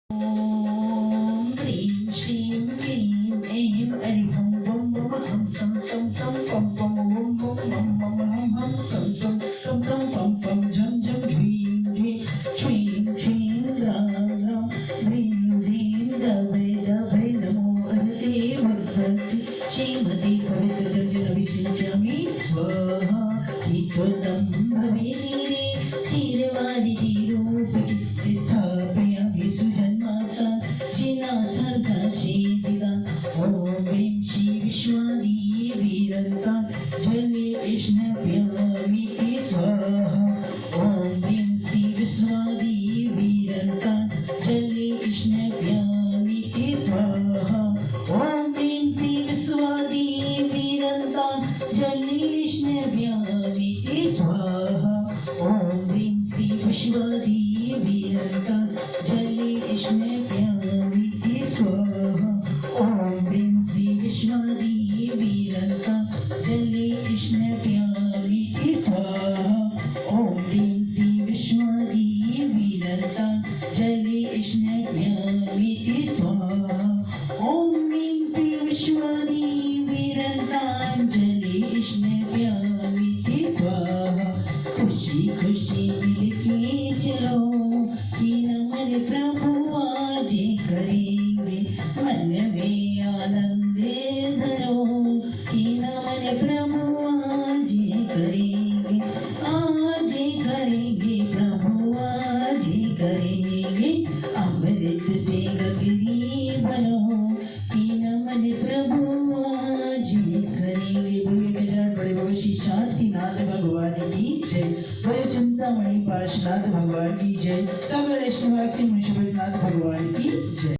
ॐ ह्रीं श्रीं क्लीं ऐं अरिहं बं बम हं सं तं तं पं पं वं वं मं मं हं हं सं सं तं तं पं पं झं झं झीं झीं छीं छीं द्रां द्रां ध्रीं ध्रीं दभे दभे नमो अर्हते भगवते श्रीमते पवित्रजं अभिषिञ्चामि स्वाहा। त्वतं भवे चिरवारिधि रूप स्थापयामि सुजन्माता जिना सर्गशीतिदा। ॐ ह्रीं श्री विश्वादी वीरन्ता जले स्नप्यामिति स्वाहा। ॐ ह्रीं श्री विश्वादी वीरन्ता जले स्नप्यामिति स्वाहा। ॐ ह्रीं श्री विश्वादी वीरन्ता जले स्नप्यामिति स्वाहा। ॐ ह्रीं श्री विश्वादी वीरन्ता जले स्नप्यामिति स्वाहा। ॐ ह्रीं श्री विश्वादी वीरन्ता जले स्नप्यामिति स्वाहा। ॐ ह्रीं श्री विश्वादी वीरन्ता जले स्नप्यामिति स्वाहा। ॐ ह्रीं श्री विश्वादी वीरन्ताञ्जलि स्नप्यामिति स्वाहा। खुशी खुशी मिलके चलो कि नमन प्रभु आज करेंगे, मन में आनंद धरो कि नमन प्रभु आज करेंगे, आज करेंगे प्रभु आज करेंगे, अमृत से गगरी भरो कि नमन प्रभु आज करेंगे। बोलिए गजानन बड़े बाबा श्री शांतिनाथ भगवान की जय। बोले चिंतामणि पार्श्वनाथ भगवान की जय। सब वैष्णव श्री मुंशीनाथ भगवान की जय।